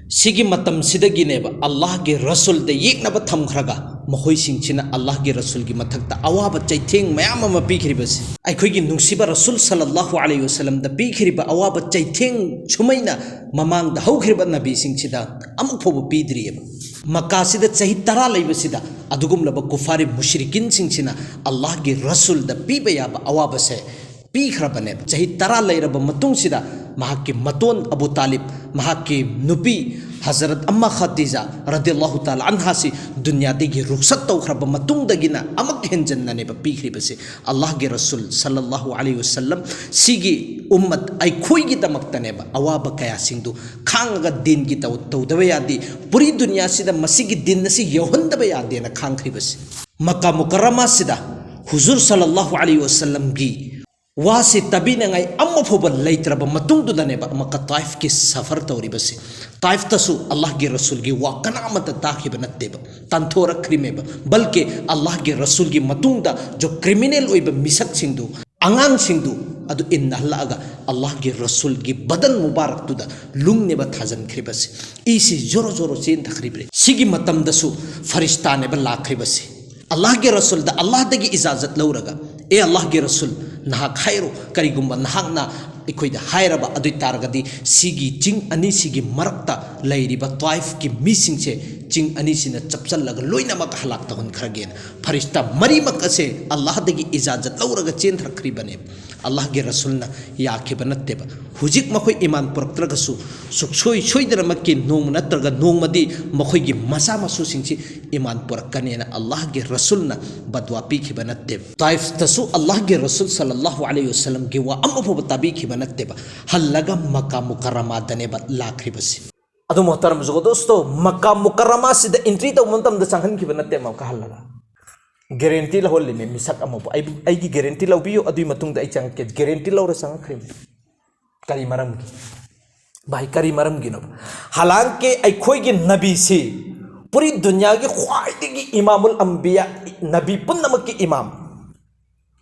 ꯁꯤꯒꯤ ꯃꯇꯝꯁꯤꯗꯒꯤꯅꯦꯕ ꯑꯜꯂꯥꯍꯒꯤ ꯔꯁꯨꯜꯗ ꯌꯦꯛꯅꯕ ꯊꯝꯈ꯭ꯔꯒ, ꯃꯈꯣꯏꯁꯤꯡꯁꯤꯅ ꯑꯜꯂꯥꯍꯒꯤ ꯔꯁꯨꯜꯒꯤ ꯃꯊꯛꯇ ꯑꯋꯥꯕ ꯆꯩꯊꯦꯡ ꯃꯌꯥꯝ ꯑꯃ ꯄꯤꯈ꯭ꯔꯤꯕꯁꯤ꯫ ꯑꯩꯈꯣꯏꯒꯤ ꯅꯨꯡꯁꯤꯕ ꯔꯁꯨꯜ ꯁꯜꯂꯜꯂꯥꯍꯨ ꯑꯂꯩꯍꯤ ꯋꯁꯜꯂꯝꯗ ꯄꯤꯈ꯭ꯔꯤꯕ ꯑꯋꯥꯕ ꯆꯩꯊꯦꯡ ꯁꯨꯃꯩꯅ ꯃꯃꯥꯡꯗ ꯍꯧꯈ꯭ꯔꯤꯕ ꯅꯕꯤꯁꯤꯡꯁꯤꯗ ꯑꯃꯨꯛ ꯐꯥꯎꯕ ꯄꯤꯗ꯭ꯔꯤꯑꯕ꯫ ꯃꯛꯀꯥꯁꯤꯗ ꯆꯍꯤ ꯇꯔꯥ ꯂꯩꯕꯁꯤꯗ ꯑꯗꯨꯒꯨꯝꯂꯕ ꯀꯨꯐꯥꯔꯤ ꯃꯨꯁ꯭ꯔꯤꯀꯤꯟꯁꯤꯡꯁꯤꯅ ꯑꯜꯂꯥꯍꯒꯤ ꯔꯁꯨꯜꯗ ꯄꯤꯕ ꯌꯥꯕ ꯑꯋꯥꯕꯁꯦ ꯄꯤꯈ꯭ꯔꯕꯅꯦꯕ꯫ ꯆꯍꯤ ꯇꯔꯥ ꯂꯩꯔꯕ ꯃꯇꯨꯡꯁꯤꯗ ꯃꯍꯥꯛꯀꯤ ꯃꯇꯣꯟ ꯑꯕꯨ ꯇꯥꯂꯤꯕ, ꯃꯍꯥꯛꯀꯤ ꯅꯨꯄꯤ ꯍꯖꯔꯠ ꯑꯝꯃ ꯈꯗꯤꯖꯥ ꯔꯗꯤꯌꯜꯂꯥꯍꯨ ꯇꯥꯂꯥ ꯑꯟꯍꯥꯁꯤ ꯗꯨꯅꯤꯌꯥꯗꯒꯤ ꯔꯨꯈꯁꯠ ꯇꯧꯈ꯭ꯔꯕ ꯃꯇꯨꯡꯗꯒꯤꯅ ꯑꯃꯨꯛ ꯍꯦꯟꯖꯟꯅꯅꯦꯕ ꯄꯤꯈ꯭ꯔꯤꯕꯁꯦ꯫ ꯑꯜꯂꯥꯍꯒꯤ ꯔꯁꯨꯜ ꯁꯜꯂꯜꯂꯥꯍꯨ ꯑꯂꯩꯍꯤ ꯋꯁꯜꯂꯝ ꯁꯤꯒꯤ ꯎꯝꯃꯠ ꯑꯩꯈꯣꯏꯒꯤꯗꯃꯛꯇꯅꯦꯕ ꯑꯋꯥꯕ ꯀꯌꯥꯁꯤꯡꯗꯨ ꯈꯥꯡꯉꯒ ꯗꯤꯟꯒꯤ ꯇꯧ-, ꯇꯧꯗꯕ ꯌꯥꯗꯦ, ꯄꯨꯔꯤ ꯗꯨꯅꯤꯌꯥꯁꯤꯗ ꯃꯁꯤꯒꯤ ꯗꯤꯟ ꯑꯁꯤ ꯌꯧꯍꯟꯗꯕ ꯌꯥꯗꯦꯅ ꯈꯥꯡꯈ꯭ꯔꯤꯕꯁꯤ꯫ ꯃꯀꯥ ꯃꯨꯀꯔꯔꯃꯥꯁꯤꯗ ꯍꯨꯖꯨꯔ ꯁꯜꯂꯜꯂꯥꯍꯨ ꯑꯂꯩꯍꯤ ꯋꯥꯁꯜꯂꯝꯒꯤ ꯋꯥꯁꯤ ꯇꯥꯕꯤꯅꯉꯥꯏ ꯑꯃ ꯐꯥꯎꯕ ꯂꯩꯇ꯭ꯔꯕ ꯃꯇꯨꯡꯗꯨꯗꯅꯦꯕ ꯃꯀꯥ ꯇꯥꯏꯐꯀꯤ ꯁꯐꯔ ꯇꯧꯔꯤꯕꯁꯤ꯫ ꯇꯥꯏꯐꯇꯁꯨ ꯑꯜꯂꯥꯍꯒꯤ ꯔꯁꯨꯜꯒꯤ ꯋꯥ ꯀꯅꯥ ꯑꯃꯠꯇ ꯇꯥꯈꯤꯕ ꯅꯠꯇꯦꯕ, ꯇꯥꯟꯊꯣꯔꯛꯈ꯭ꯔꯤꯃꯦꯕ꯫ ꯕꯜꯀꯤ ꯑꯜꯂꯥꯍꯒꯤ ꯔꯁꯨꯜꯒꯤ ꯃꯇꯨꯡꯗ ꯖꯣ ꯀ꯭ꯔꯤꯃꯤꯅꯦꯜ ꯑꯣꯏꯕ ꯃꯤꯁꯛꯁꯤꯡꯗꯨ, ꯑꯉꯥꯡꯁꯤꯡꯗꯨ ꯑꯗꯨ ꯏꯟꯅꯍꯜꯂꯛꯑꯒ ꯑꯜꯂꯥꯍꯒꯤ ꯔꯁꯨꯜꯒꯤ ꯕꯗꯟ ꯃꯨꯕꯥꯔꯛꯇꯨꯗ ꯂꯨꯡꯅꯦꯕ ꯊꯥꯖꯤꯟꯈ꯭ꯔꯤꯕꯁꯤ꯫ ꯏꯁꯤ ꯖꯣꯔꯣ ꯖꯣꯔꯣ ꯆꯦꯟꯊꯈ꯭ꯔꯤꯕꯅꯤ꯫ ꯁꯤꯒꯤ ꯃꯇꯝꯗꯁꯨ ꯐꯔꯤꯁꯇꯥꯅꯦꯕ ꯂꯥꯛꯈ꯭ꯔꯤꯕꯁꯤ꯫ ꯑꯜꯂꯥꯍꯒꯤ ꯔꯁꯨꯜꯗ ꯑꯜꯂꯥꯍꯗꯒꯤ ꯏꯖꯥꯖꯠ ꯂꯧꯔꯒ, "ꯑꯦ ꯑꯜꯂꯥꯍꯒꯤ ꯔꯁꯨꯜ, ꯅꯍꯥꯛ ꯍꯥꯏꯔꯣ, ꯀꯔꯤꯒꯨꯝꯕ ꯅꯍꯥꯛꯅ ꯑꯩꯈꯣꯏꯗ ꯍꯥꯏꯔꯕ ꯑꯗꯨ ꯑꯣꯏ ꯇꯥꯔꯒꯗꯤ ꯁꯤꯒꯤ ꯆꯤꯡ ꯑꯅꯤꯁꯤꯒꯤ ꯃꯔꯛꯇ ꯂꯩꯔꯤꯕ ꯇ꯭ꯋꯥꯏꯐꯀꯤ ꯃꯤꯁꯤꯡꯁꯦ ꯆꯤꯡ ꯑꯅꯤꯁꯤꯅ ꯆꯞꯁꯤꯜꯂꯒ ꯂꯣꯏꯅꯃꯛ ꯍꯂꯥꯛ ꯇꯧꯍꯟꯈ꯭ꯔꯒꯦꯅ" ꯐꯔꯤꯁꯇꯥ ꯃꯔꯤꯃꯛ ꯑꯁꯦ ꯑꯜꯂꯥꯍꯗꯒꯤ ꯏꯖꯥꯖꯠ ꯂꯧꯔꯒ ꯆꯦꯟꯊꯔꯛꯈ꯭ꯔꯤꯕꯅꯦ꯫ ꯑꯜꯂꯥꯍꯒꯤ ꯔꯁꯨꯜꯅ ꯌꯥꯈꯤꯕ ꯅꯠꯇꯦꯕ꯫ ꯍꯧꯖꯤꯛ ꯃꯈꯣꯏ ꯏꯃꯥꯟ ꯄꯨꯔꯛꯇ꯭ꯔꯒꯁꯨ ꯁꯨꯛꯁꯣꯏ ꯁꯣꯏꯗꯅꯃꯛꯀꯤ ꯅꯣꯡꯃ ꯅꯠꯇ꯭ꯔꯒ ꯅꯣꯡꯃꯗꯤ ꯃꯈꯣꯏꯒꯤ ꯃꯆꯥ ꯃꯁꯨꯁꯤꯡꯁꯤ ꯏꯃꯥꯟ ꯄꯨꯔꯛꯀꯅꯦꯅ ꯑꯜꯂꯥꯍꯒꯤ ꯔꯁꯨꯜꯅ ꯕꯗꯋꯥ ꯄꯤꯈꯤꯕ ꯅꯠꯇꯦꯕ꯫ ꯇꯥꯏꯐꯇꯁꯨ ꯑꯜꯂꯥꯍꯒꯤ ꯔꯁꯨꯜ ꯁꯜꯂꯜꯂꯥꯍꯨ ꯑꯂꯩꯍꯤ ꯋꯥꯁꯜꯂꯝꯒꯤ ꯋꯥ ꯑꯃꯐꯥꯎꯕ ꯇꯥꯕꯤꯈꯤꯕ ꯅꯠꯇꯦꯕ꯫ ꯍꯜꯂꯒ ꯃꯀꯥ ꯃꯨꯀꯔꯔꯃꯥꯗꯅꯦꯕ ꯂꯥꯛꯈ꯭ꯔꯤꯕꯁꯤ꯫ ꯑꯗꯣ ꯃꯣꯍꯇꯔꯝ ꯖꯨꯒꯣ ꯗꯣꯁꯇꯣ, ꯃꯀꯥ ꯃꯨꯀꯔꯔꯃꯥꯁꯤꯗ ꯑꯦꯟꯇ꯭ꯔꯤ ꯇꯧꯕ ꯃꯇꯝꯗ ꯆꯪꯍꯟꯈꯤꯕ ꯅꯠꯇꯦ ꯑꯃꯨꯛꯀ ꯍꯜꯂꯒ꯫ ꯒꯦꯔꯦꯟꯇꯤ ꯂꯧꯍꯜꯂꯤꯅꯦ ꯃꯤꯁꯛ ꯑꯃꯕꯨ, "ꯑꯩꯕꯨ, ꯑꯩꯒꯤ ꯒꯦꯔꯦꯟꯇꯤ ꯂꯧꯕꯤꯌꯨ, ꯑꯗꯨꯒꯤ ꯃꯇꯨꯡꯗ ꯑꯩ ꯆꯪꯉꯛꯀꯦ"꯫ ꯒꯦꯔꯦꯟꯇꯤ ꯂꯧꯔ ꯆꯪꯉꯛꯈ꯭ꯔꯤꯕꯅꯤ꯫ ꯀꯔꯤ ꯃꯔꯝꯒꯤ? ꯚꯥꯏ, ꯀꯔꯤ ꯃꯔꯝꯒꯤꯅꯣ? ꯍꯥꯂꯥꯡꯀꯤ ꯑꯩꯈꯣꯏꯒꯤ ꯅꯕꯤꯁꯤ ꯄꯨꯔꯤ ꯗꯨꯅꯤꯌꯥꯒꯤ ꯈ꯭ꯋꯥꯏꯗꯒꯤ ꯏꯃꯥꯃꯨꯜ ꯑꯝꯕꯤꯌꯥ, ꯅꯕꯤ ꯄꯨꯝꯅꯃꯛꯀꯤ ꯏꯃꯥꯝ,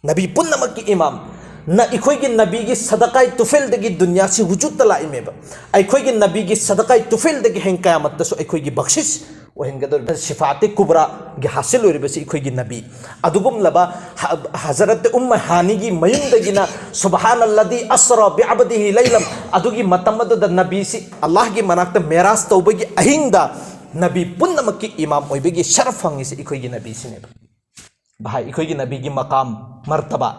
ꯅꯕꯤ ꯄꯨꯝꯅꯃꯛꯀꯤ ꯏꯃꯥꯝ, ꯅ-, ꯑꯩꯈꯣꯏꯒꯤ ꯅꯕꯤꯒꯤ ꯁꯗꯀꯥꯏ ꯇꯨꯐꯦꯜꯗꯒꯤ ꯗꯨꯅꯤꯌꯥꯁꯤ ꯋꯨꯖꯨꯗꯇ ꯂꯥꯛꯏꯃꯦꯕ꯫ ꯑꯩꯈꯣꯏꯒꯤ ꯅꯕꯤꯒꯤ ꯁꯗꯀꯥꯏ ꯇꯨꯐꯦꯜꯗꯒꯤ ꯍꯌꯦꯡ ꯀꯌꯥꯃꯠꯇꯁꯨ ꯑꯩꯈꯣꯏꯒꯤ ꯕꯈꯁꯤꯁ ꯑꯣꯏꯍꯟꯒꯗꯧꯔꯤꯕ ꯁꯤꯐꯥꯇꯦ ꯀꯨꯕ꯭ꯔꯥꯒꯤ ꯍꯥꯁꯤꯜ ꯑꯣꯏꯔꯤꯕꯁꯤ ꯑꯩꯈꯣꯏꯒꯤ ꯅꯕꯤ꯫ ꯑꯗꯨꯒꯨꯝꯂꯕ ꯍ-, ꯍꯖꯔꯠ ꯎꯝꯃ ꯍꯥꯅꯤꯒꯤ ꯃꯌꯨꯝꯗꯒꯤꯅ "ꯁꯨꯕꯍꯥꯅꯜꯂꯗꯤ ꯑꯁꯔꯥ ꯕꯤꯑꯕꯗꯤꯍꯤ ꯂꯩꯂꯝ", ꯑꯗꯨꯒꯤ ꯃꯇꯝ ꯑꯗꯨꯗ ꯅꯕꯤꯁꯤ ꯑꯜꯂꯥꯍꯒꯤ ꯃꯅꯥꯛꯇ ꯃꯦꯔꯥꯖ ꯇꯧꯕꯒꯤ ꯑꯍꯤꯡꯗ ꯅꯕꯤ ꯄꯨꯝꯅꯃꯛꯀꯤ ꯏꯃꯥꯝ ꯑꯣꯏꯕꯒꯤ ꯁꯔꯐ ꯐꯪꯉꯤꯁꯤ ꯑꯩꯈꯣꯏꯒꯤ ꯅꯕꯤꯁꯤꯅꯦꯕ꯫ ꯚꯥꯏ, ꯑꯩꯈꯣꯏꯒꯤ ꯅꯕꯤꯒꯤ ꯃꯀꯥꯝ, ꯃꯔꯇꯕꯥ,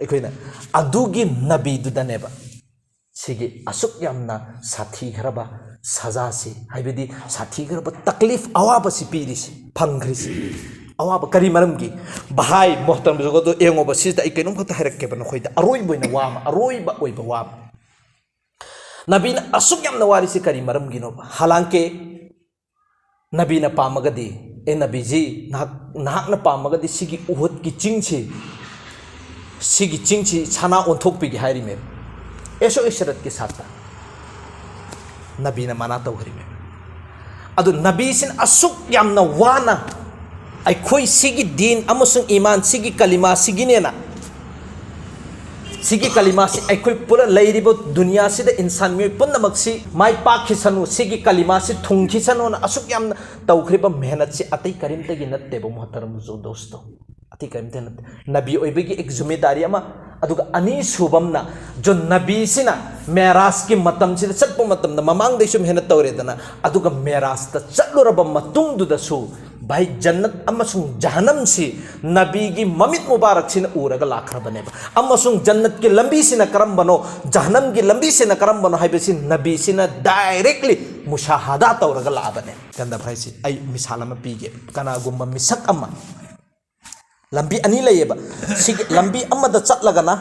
ꯑꯩꯈꯣꯏꯅ ꯑꯗꯨꯒꯤ ꯅꯕꯤꯗꯨꯗꯅꯦꯕ ꯁꯤꯒꯤ ꯑꯁꯨꯛ ꯌꯥꯝꯅ ꯁꯥꯊꯤꯈ꯭ꯔꯕ ꯁꯖꯥꯁꯤ, ꯍꯥꯏꯕꯗꯤ ꯁꯥꯊꯤꯈ꯭ꯔꯕ ꯇꯛꯂꯤꯐ, ꯑꯋꯥꯕꯁꯤ ꯄꯤꯔꯤꯁꯤ, ꯐꯪꯈ꯭ꯔꯤꯁꯤ꯫ ꯑꯋꯥꯕ ꯀꯔꯤ ꯃꯔꯝꯒꯤ? ꯚꯥꯏ ꯃꯣꯍꯇꯔꯝ ꯕꯨꯖꯨꯔꯒ ꯑꯗꯣ ꯌꯦꯡꯉꯣꯕ, ꯁꯤꯗ ꯑꯩ ꯀꯩꯅꯣꯝꯈꯛꯇ ꯍꯥꯏꯔꯛꯀꯦꯕ ꯅꯈꯣꯏꯗ, ꯑꯔꯣꯏꯕ ꯑꯣꯏꯅ ꯋꯥ ꯑꯃ, ꯑꯔꯣꯏꯕ ꯑꯣꯏꯕ ꯋꯥ ꯑꯃ꯫ ꯅꯕꯤꯅ ꯑꯁꯨꯛ ꯌꯥꯝꯅ ꯋꯥꯔꯤꯁꯤ ꯀꯔꯤ ꯃꯔꯝꯒꯤꯅꯣꯕ? ꯍꯥꯂꯥꯡꯀꯦ ꯅꯕꯤꯅ ꯄꯥꯝꯃꯒꯗꯤ, ꯑꯦ ꯅꯕꯤꯖꯤ, ꯅꯍꯥꯛ, ꯅꯍꯥꯛꯅ ꯄꯥꯝꯃꯒꯗꯤ ꯁꯤꯒꯤ ꯎꯍꯨꯗꯀꯤ ꯆꯤꯡꯁꯤ, ꯁꯤꯒꯤ ꯆꯤꯡꯁꯤ ꯁꯅꯥ ꯑꯣꯟꯊꯣꯛꯄꯤꯒꯦ ꯍꯥꯏꯔꯤꯃꯦ꯫ ꯑꯦꯁꯣ ꯏꯁꯔꯠꯀꯤ ꯁꯥꯠꯇ ꯅꯕꯤꯅ ꯃꯅꯥ ꯇꯧꯈ꯭ꯔꯤꯃꯦ꯫ ꯑꯗꯨ ꯅꯕꯤꯁꯤꯅ ꯑꯁꯨꯛ ꯌꯥꯝꯅ ꯋꯥꯅ ꯑꯩꯈꯣꯏ ꯁꯤꯒꯤ ꯗꯤꯟ ꯑꯃꯁꯨꯡ ꯏꯃꯥꯟ, ꯁꯤꯒꯤ ꯀꯂꯤꯃꯥ ꯁꯤꯒꯤꯅꯦꯅ, ꯁꯤꯒꯤ ꯀꯂꯤꯃꯥꯁꯤ ꯑꯩꯈꯣꯏ ꯄꯨꯂꯞ ꯂꯩꯔꯤꯕ ꯗꯨꯅꯤꯌꯥꯁꯤꯗ ꯏꯟꯁꯥꯟ ꯃꯤꯑꯣꯏ ꯄꯨꯝꯅꯃꯛꯁꯤ ꯃꯥꯏ ꯄꯥꯛꯈꯤꯁꯅꯨ, ꯁꯤꯒꯤ ꯀꯂꯤꯃꯥꯁꯤ ꯊꯨꯡꯈꯤꯁꯅꯨꯅ ꯑꯁꯨꯛ ꯌꯥꯝꯅ ꯇꯧꯈ꯭ꯔꯤꯕ ꯃꯦꯍꯅꯠꯁꯤ ꯑꯇꯩ ꯀꯔꯤꯝꯇꯒꯤ ꯅꯠꯇꯦꯕ, ꯃꯣꯍꯇꯔꯝ ꯗꯣꯁꯇꯣ꯫ ꯑꯇꯩ ꯀꯔꯤꯝꯇ ꯅꯠꯇꯦ꯫ ꯅꯕꯤ ꯑꯣꯏꯕꯒꯤ ꯑꯦꯛ ꯖꯨꯃꯦꯗꯥꯔꯤ ꯑꯃ, ꯑꯗꯨꯒ ꯑꯅꯤꯁꯨꯕꯝꯅ ꯖꯣ ꯅꯕꯤꯁꯤꯅ ꯃꯦꯔꯥꯖꯀꯤ ꯃꯇꯝꯁꯤꯗ ꯆꯠꯄ ꯃꯇꯝꯗ ꯃꯃꯥꯡꯗꯩꯁꯨ ꯃꯦꯍꯅꯠ ꯇꯧꯔꯦꯗꯅ, ꯑꯗꯨꯒ ꯃꯦꯔꯥꯖꯇ ꯆꯠꯂꯨꯔꯕ ꯃꯇꯨꯡꯗꯨꯗꯁꯨ ꯚꯥꯏ, ꯖꯟꯅꯠ ꯑꯃꯁꯨꯡ ꯖꯍꯅꯝꯁꯤ ꯅꯕꯤꯒꯤ ꯃꯃꯤꯠ ꯃꯨꯕꯥꯔꯛꯁꯤꯅ ꯎꯔꯒ ꯂꯥꯛꯈ꯭ꯔꯕꯅꯦꯕ꯫ ꯑꯃꯁꯨꯡ ꯖꯟꯅꯠꯀꯤ ꯂꯝꯕꯤꯁꯤꯅ ꯀꯔꯝꯕꯅꯣ, ꯖꯍꯅꯝꯒꯤ ꯂꯝꯕꯤꯁꯤꯅ ꯀꯔꯝꯕꯅꯣ ꯍꯥꯏꯕꯁꯤ ꯅꯕꯤꯁꯤꯅ ꯗꯥꯏꯔꯦꯛꯂꯤ ꯃꯨꯁꯥꯍꯥꯗꯥ ꯇꯧꯔꯒ ꯂꯥꯛꯑꯕꯅꯦ꯫ ꯒꯟꯗꯥꯐ ꯍꯥꯏꯁꯤ ꯑꯩ ꯃꯤꯁꯥꯜ ꯑꯃ ꯄꯤꯒꯦ꯫ ꯀꯅꯥꯒꯨꯝꯕ ꯃꯤꯁꯛ ꯑꯃ, ꯂꯝꯕꯤ ꯑꯅꯤ ꯂꯩꯌꯦꯕ꯫ ꯁꯤꯒꯤ ꯂꯝꯕꯤ ꯑꯃꯗ ꯆꯠꯂꯒꯅ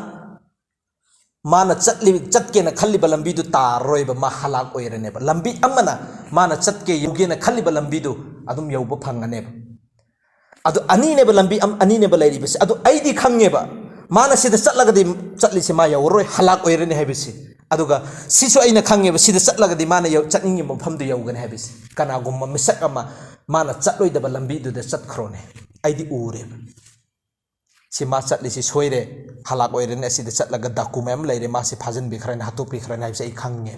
ꯃꯥꯅ ꯆꯠꯂꯤ, ꯆꯠꯀꯦꯅ ꯈꯜꯂꯤꯕ ꯂꯝꯕꯤꯗꯨ ꯇꯥꯔꯔꯣꯏꯕ, ꯃꯥ ꯍꯂꯥꯛ ꯑꯣꯏꯔꯅꯦꯕ꯫ ꯂꯝꯕꯤ ꯑꯃꯅ ꯃꯥꯅ ꯆꯠꯀꯦ, ꯌꯧꯒꯦꯅ ꯈꯜꯂꯤꯕ ꯂꯝꯕꯤꯗꯨ ꯑꯗꯨꯝ ꯌꯧꯕ ꯐꯪꯒꯅꯦꯕ꯫ ꯑꯗꯨ ꯑꯅꯤꯅꯦꯕ, ꯂꯝꯕꯤ ꯑꯝ-, ꯑꯅꯤꯅꯦꯕ ꯂꯩꯔꯤꯕꯁꯦ꯫ ꯑꯗꯨ ꯑꯩꯗꯤ ꯈꯪꯉꯦꯕ, ꯃꯥꯅ ꯁꯤꯗ ꯆꯠꯂꯒꯗꯤ ꯆꯠꯂꯤꯁꯦ ꯃꯥ ꯌꯧꯔꯔꯣꯏ, ꯍꯂꯥꯛ ꯑꯣꯏꯔꯅꯤ ꯍꯥꯏꯕꯁꯦ꯫ ꯑꯗꯨꯒ ꯁꯤꯁꯨ ꯑꯩꯅ ꯈꯪꯉꯦꯕ, ꯁꯤꯗ ꯆꯠꯂꯒꯗꯤ ꯃꯥꯅ ꯌꯧ-, ꯆꯠꯅꯤꯡꯉꯤꯕ ꯃꯐꯝꯗꯨ ꯌꯧꯒꯅꯤ ꯍꯥꯏꯕꯁꯦ꯫ ꯀꯅꯥꯒꯨꯝꯕ ꯃꯤꯁꯛ ꯑꯃ ꯃꯥꯅ ꯆꯠꯂꯣꯏꯗꯕ ꯂꯝꯕꯤꯗꯨꯗ ꯆꯠꯈ꯭ꯔꯣꯅꯦ, ꯑꯩꯗꯤ ꯎꯔꯦꯕ꯫ ꯁꯤ ꯃꯥ ꯆꯠꯂꯤꯁꯤ ꯁꯣꯏꯔꯦ, ꯍꯂꯥꯛ ꯑꯣꯏꯔꯅꯤ, ꯑꯁꯤꯗ ꯆꯠꯂꯒ ꯗꯥꯀꯨ ꯃꯌꯥꯝ ꯂꯩꯔꯦ, ꯃꯥꯁꯤ ꯐꯥꯖꯤꯟꯕꯤꯈ꯭ꯔꯅꯤ, ꯍꯥꯠꯇꯣꯛꯄꯤꯈ꯭ꯔꯅꯤ ꯍꯥꯏꯕꯁꯦ ꯑꯩ ꯈꯪꯉꯦ꯫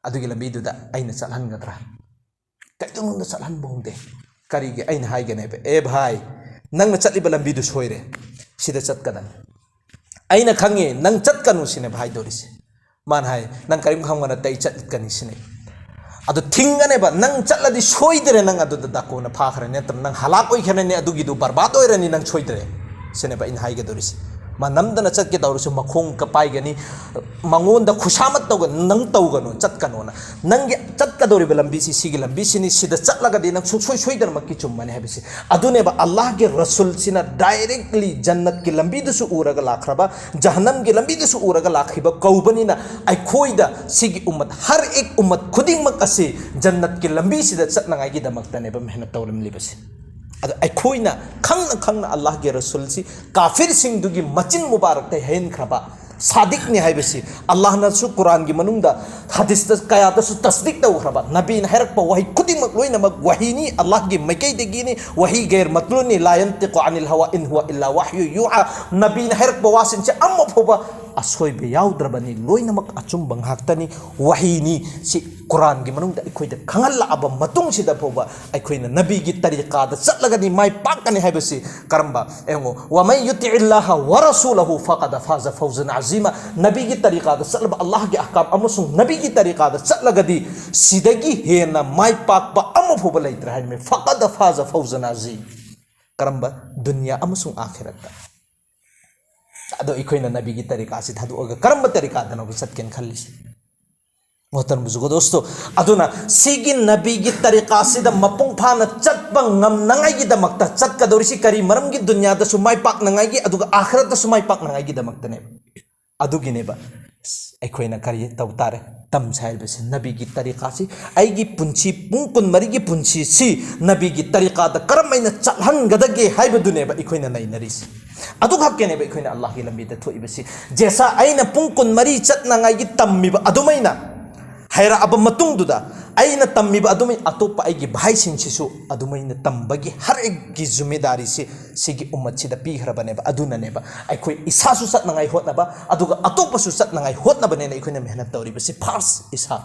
ꯑꯗꯨꯒꯤ ꯂꯝꯕꯤꯗꯨꯗ ꯑꯩꯅ ꯆꯠꯍꯟꯒꯗ꯭ꯔꯥ? ꯀꯩꯗꯧꯅꯨꯡꯗ ꯆꯠꯍꯟꯕ ꯍꯧꯗꯦ꯫ ꯀꯔꯤꯒꯤ? ꯑꯩꯅ ꯍꯥꯏꯒꯅꯦꯕ, "ꯑꯦ ꯚꯥꯏ, ꯅꯪꯅ ꯆꯠꯂꯤꯕ ꯂꯝꯕꯤꯗꯨ ꯁꯣꯏꯔꯦ, ꯁꯤꯗ ꯆꯠꯀꯗꯕꯅꯤ꯫ ꯑꯩꯅ ꯈꯪꯉꯦ, ꯅꯪ ꯆꯠꯀꯅꯨ" ꯁꯤꯅꯦꯕ ꯍꯥꯏꯗꯣꯔꯤꯁꯦ꯫ ꯃꯥꯅ ꯍꯥꯏ, "ꯅꯪ ꯀꯔꯤꯝ ꯈꯪꯕ ꯅꯠꯇꯦ, ꯑꯩ ꯆꯠꯀꯅꯤ" ꯁꯤꯅꯦ꯫ ꯑꯗꯨ ꯊꯤꯡꯒꯅꯦꯕ, "ꯅꯪ ꯆꯠꯂꯗꯤ ꯁꯣꯏꯗ꯭ꯔꯦ, ꯅꯪ ꯑꯗꯨꯗ ꯗꯥꯀꯨꯅ ꯐꯥꯈ꯭ꯔꯅꯤ, ꯅꯠꯇ꯭ꯔ ꯅꯪ ꯍꯂꯥꯛ ꯑꯣꯏꯈ꯭ꯔꯅꯤ, ꯑꯗꯨꯒꯤꯗꯨ ꯕꯔꯕꯥꯗ ꯑꯣꯏꯔꯅꯤ, ꯅꯪ ꯁꯣꯏꯗ꯭ꯔꯦ" ꯁꯤꯅꯦꯕ ꯑꯩꯅ ꯍꯥꯏꯒꯗꯧꯔꯤꯁꯦ꯫ ꯃꯥ ꯅꯝꯗꯅ ꯆꯠꯀꯦ ꯇꯧꯔꯁꯨ ꯃꯈꯣꯡ ꯀ-, ꯄꯥꯏꯒꯅꯤ, ꯃꯉꯣꯟꯗ ꯈꯨꯁꯥꯃꯠ ꯇꯧꯒꯅꯤ, "ꯅꯪ ꯇꯧꯒꯅꯨ, ꯆꯠꯀꯅꯣꯅ꯫ ꯅꯪꯒꯤ ꯆꯠꯀꯗꯧꯔꯤꯕ ꯂꯝꯕꯤꯁꯤ, ꯁꯤꯒꯤ ꯂꯝꯕꯤꯁꯤꯅꯤ, ꯁꯤꯗ ꯆꯠꯂꯒꯗꯤ ꯅꯪ ꯁꯨꯡꯁꯣꯏ ꯁꯣꯏꯗꯅꯃꯛꯀꯤ ꯆꯨꯝꯃꯅꯤ" ꯍꯥꯏꯕꯁꯤ꯫ ꯑꯗꯨꯅꯦꯕ ꯑꯜꯂꯥꯍꯒꯤ ꯔꯁꯨꯜꯁꯤꯅ directly ꯖꯟꯅꯠꯀꯤ ꯂꯝꯕꯤꯗꯨꯁꯨ ꯎꯔꯒ ꯂꯥꯛꯈ꯭ꯔꯕ, ꯖꯍꯟꯅꯝꯒꯤ ꯂꯝꯕꯤꯗꯨꯁꯨ ꯎꯔꯒ ꯂꯥꯛꯈꯤꯕ ꯀꯧꯕꯅꯤꯅ, ꯑꯩꯈꯣꯏꯗ ꯁꯤꯒꯤ ꯎꯝꯃꯠ, ꯍꯔ ꯑꯦꯛ ꯎꯝꯃꯠ ꯈꯨꯗꯤꯡꯃꯛ ꯑꯁꯤ ꯖꯟꯅꯠꯀꯤ ꯂꯝꯕꯤꯁꯤꯗ ꯆꯠꯅꯉꯥꯏꯒꯤꯗꯃꯛꯇꯅꯦꯕ ꯃꯦꯍꯅꯠ ꯇꯧꯔꯝꯂꯤꯕꯁꯤ꯫ ꯑꯗꯣ ꯑꯩꯈꯣꯏꯅ ꯈꯪꯅ ꯈꯪꯅ ꯑꯜꯂꯥꯍꯒꯤ ꯔꯁꯨꯜꯁꯤ ꯀꯥꯐꯤꯔꯁꯤꯡꯗꯨꯒꯤ ꯃꯆꯤꯟ ꯃꯨꯕꯥꯔꯛꯇ ꯍꯩꯍꯟꯈ꯭ꯔꯕ ꯁꯥꯗꯤꯛꯅꯤ ꯍꯥꯏꯕꯁꯤ ꯑꯜꯂꯥꯍꯅꯁꯨ ꯀꯨꯔꯥꯟꯒꯤ ꯃꯅꯨꯡꯗ ꯍꯗꯤꯁꯇ ꯀꯌꯥꯗꯁꯨ ꯇꯁꯗꯤꯛ ꯇꯧꯈ꯭ꯔꯕ, ꯅꯕꯤꯅ ꯍꯥꯏꯔꯛꯄ ꯋꯥꯍꯩ ꯈꯨꯗꯤꯡꯃꯛ ꯂꯣꯏꯅꯃꯛ ꯋꯥꯍꯤꯅꯤ, ꯑꯜꯂꯥꯍꯒꯤ ꯃꯥꯏꯀꯩꯗꯒꯤꯅꯤ, ꯋꯥꯍꯤ ꯒꯩꯔ ꯃꯠꯂꯨꯅꯤ, ꯂꯥ ꯌꯟꯇꯤꯀꯨ ꯑꯅꯤꯜ ꯍꯋꯥ ꯏꯟ ꯍꯨꯋ ꯏꯜꯂꯥ ꯋꯥꯍꯌꯨ ꯌꯨꯍꯥ꯫ ꯅꯕꯤꯅ ꯍꯥꯏꯔꯛꯄ ꯋꯥꯁꯤꯡꯁꯦ ꯑꯃ ꯐꯥꯎꯕ ꯑꯁꯣꯏꯕ ꯌꯥꯎꯗ꯭ꯔꯕꯅꯤ, ꯂꯣꯏꯅꯃꯛ ꯑꯆꯨꯝꯕ ꯉꯥꯛꯇꯅꯤ, ꯋꯥꯍꯤꯅꯤ꯫ ꯁꯤ ꯀꯨꯔꯥꯟꯒꯤ ꯃꯅꯨꯡꯗ ꯑꯩꯈꯣꯏꯗ ꯈꯪꯍꯜꯂꯛꯑꯕ ꯃꯇꯨꯡꯁꯤꯗ ꯐꯥꯎꯕ ꯑꯩꯈꯣꯏꯅ ꯅꯕꯤꯒꯤ ꯇꯔꯤꯀꯥꯗ ꯆꯠꯂꯒꯗꯤ ꯃꯥꯏ ꯄꯥꯛꯀꯅꯤ ꯍꯥꯏꯕꯁꯤ ꯀꯔꯝꯕ? ꯌꯦꯡꯉꯣ, "ꯋꯃꯟ ꯌꯨꯇꯤꯏꯜꯂꯥꯍ ꯋ ꯔꯁꯨꯂꯍꯨ ꯐꯀꯗ ꯐꯥꯖ ꯐꯧꯖꯟ ꯑꯖꯤꯃ", ꯅꯕꯤꯒꯤ ꯇꯔꯤꯀꯥꯗ ꯆꯠꯂꯕ, ꯑꯜꯂꯥꯍꯒꯤ ꯑꯍꯀꯥꯝ ꯑꯃꯁꯨꯡ ꯅꯕꯤꯒꯤ ꯇꯔꯤꯀꯥꯗ ꯆꯠꯂꯒꯗꯤ ꯁꯤꯗꯒꯤ ꯍꯦꯟꯅ ꯃꯥꯏ ꯄꯥꯛꯄ ꯑꯃ ꯐꯥꯎꯕ ꯂꯩꯇ꯭ꯔꯦ ꯍꯥꯏꯔꯝꯃꯤ꯫ "ꯐꯀꯗ ꯐꯥꯖ ꯐꯧꯖꯟ ꯑꯖꯤꯃ", ꯀꯔꯝꯕ? ꯗꯨꯅꯤꯌꯥ ꯑꯃꯁꯨꯡ ꯑꯥꯈꯤꯔꯠꯇ꯫ ꯑꯗꯣ ꯑꯩꯈꯣꯏꯅ ꯅꯕꯤꯒꯤ ꯇꯔꯤꯀꯥꯁꯤ ꯊꯥꯗꯣꯛꯑꯒ ꯀꯔꯝꯕ ꯇꯔꯤꯀꯥꯗꯅꯣꯕ ꯆꯠꯀꯦꯅ ꯈꯜꯂꯤꯁꯦ? ꯃꯣꯍꯇꯔꯝ ꯕꯨꯖꯨꯔꯒ ꯗꯣꯁꯇꯣ, ꯑꯗꯨꯅ ꯁꯤꯒꯤ ꯅꯕꯤꯒꯤ ꯇꯔꯤꯀꯥꯁꯤꯗ ꯃꯄꯨꯡ ꯐꯥꯅ ꯆꯠꯄ ꯉꯝꯅꯉꯥꯏꯒꯤꯗꯃꯛꯇ ꯆꯠꯀꯗꯧꯔꯤꯁꯤ ꯀꯔꯤ ꯃꯔꯝꯒꯤ? ꯗꯨꯅꯤꯌꯥꯗꯁꯨ ꯃꯥꯏ ꯄꯥꯛꯅꯉꯥꯏꯒꯤ, ꯑꯗꯨꯒ ꯑꯥꯈꯤꯔꯠꯇꯁꯨ ꯃꯥꯏ ꯄꯥꯛꯅꯉꯥꯏꯒꯤꯗꯃꯛꯇꯅꯦꯕ꯫ ꯑꯗꯨꯒꯤꯅꯦꯕ ꯑꯩꯈꯣꯏꯅ ꯀꯔꯤ ꯇꯧ ꯇꯥꯔꯦ? ꯇꯝꯁꯦ ꯍꯥꯏꯔꯤꯕꯁꯤ ꯅꯕꯤꯒꯤ ꯇꯔꯤꯀꯥꯁꯤ, ꯑꯩꯒꯤ ꯄꯨꯟꯁꯤ, ꯄꯨꯡ ꯀꯨꯟꯃꯔꯤꯒꯤ ꯄꯨꯟꯁꯤꯁꯤ ꯅꯕꯤꯒꯤ ꯇꯔꯤꯀꯥꯗ ꯀꯔꯝ ꯍꯥꯏꯅ ꯆꯠꯍꯟꯒꯗꯒꯦ ꯍꯥꯏꯕꯗꯨꯅꯦꯕ ꯑꯩꯈꯣꯏꯅ ꯅꯩꯅꯔꯤꯁꯤ꯫ ꯑꯗꯨ ꯈꯛꯀꯤꯅꯦꯕ ꯑꯩꯈꯣꯏꯅ ꯑꯜꯂꯥꯍꯒꯤ ꯂꯝꯕꯤꯗ ꯊꯣꯛꯏꯕꯁꯤ꯫ ꯖꯦꯁꯥ ꯑꯩꯅ ꯄꯨꯡ ꯀꯨꯟꯃꯔꯤ ꯆꯠꯅꯉꯥꯏꯒꯤ ꯇꯝꯃꯤꯕ ꯑꯗꯨꯃꯥꯏꯅ, ꯍꯩꯔꯛꯑꯕ ꯃꯇꯨꯡꯗꯨꯗ ꯑꯩꯅ ꯇꯝꯃꯤꯕ ꯑꯗꯨꯃꯥꯏꯅ ꯑꯇꯣꯞꯄ ꯑꯩꯒꯤ ꯚꯥꯏꯁꯤꯡꯁꯤꯁꯨ ꯑꯗꯨꯃꯥꯏꯅ ꯇꯝꯕꯒꯤ ꯍꯔ ꯑꯦꯛꯀꯤ ꯖꯨꯃꯦꯗꯥꯔꯤꯁꯤ ꯁꯤꯒꯤ ꯎꯝꯃꯠꯁꯤꯗ ꯄꯤꯈ꯭ꯔꯕꯅꯦꯕ꯫ ꯑꯗꯨꯅꯅꯦꯕ ꯑꯩꯈꯣꯏ ꯏꯁꯥꯁꯨ ꯆꯠꯅꯉꯥꯏ ꯍꯣꯠꯅꯕ, ꯑꯗꯨꯒ ꯑꯇꯣꯞꯄꯁꯨ ꯆꯠꯅꯉꯥꯏ ꯍꯣꯠꯅꯕꯅꯦꯅ ꯑꯩꯈꯣꯏꯅ ꯃꯦꯍꯅꯠ ꯇꯧꯔꯤꯕꯁꯤ꯫ ꯐꯥꯔꯁ ꯏꯁꯥ,